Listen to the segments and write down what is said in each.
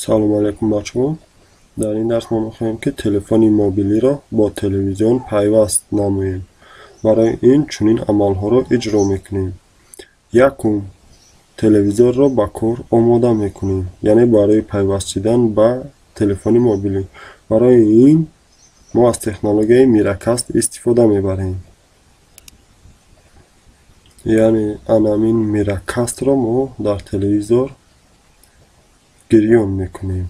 Салом алейкум, бачаҳо. Дар ин дарс мо мехоҳем, ки телефони мобилиро бо телевизион пайваст намоем. Барои ин чунин амалҳоро иҷро мекунем. Якум, телевизорро ба кор омода мекунем, яъне барои пайваст шудан ба телефони мобилӣ. Барои ин мо аз технологияи Miracast истифода мебарем. Яъне анамин Miracast-ро мо дар телевизор гирён мекунем.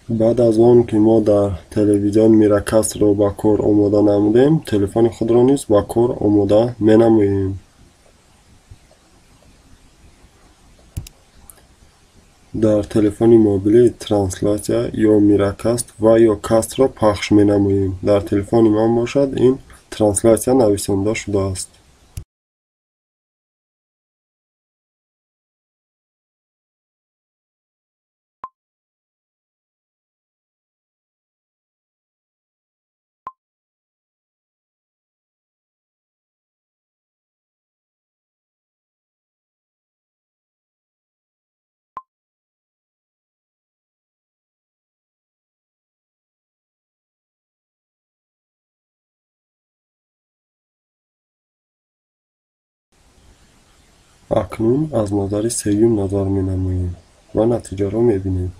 Баъд аз он ки мо дар телевизион Miracast-ро ба кор омода намудем, телефони худро низ ба кор омода менамоем. Дар телефони мобилӣ трансляция ё Miracast ва ё Cast-ро пахш менамоем. Дар телефони ман бошад, ин трансляция нависонда шудааст. Акнун аз назари сеюм назар менамоем ва натиҷаро мебинем.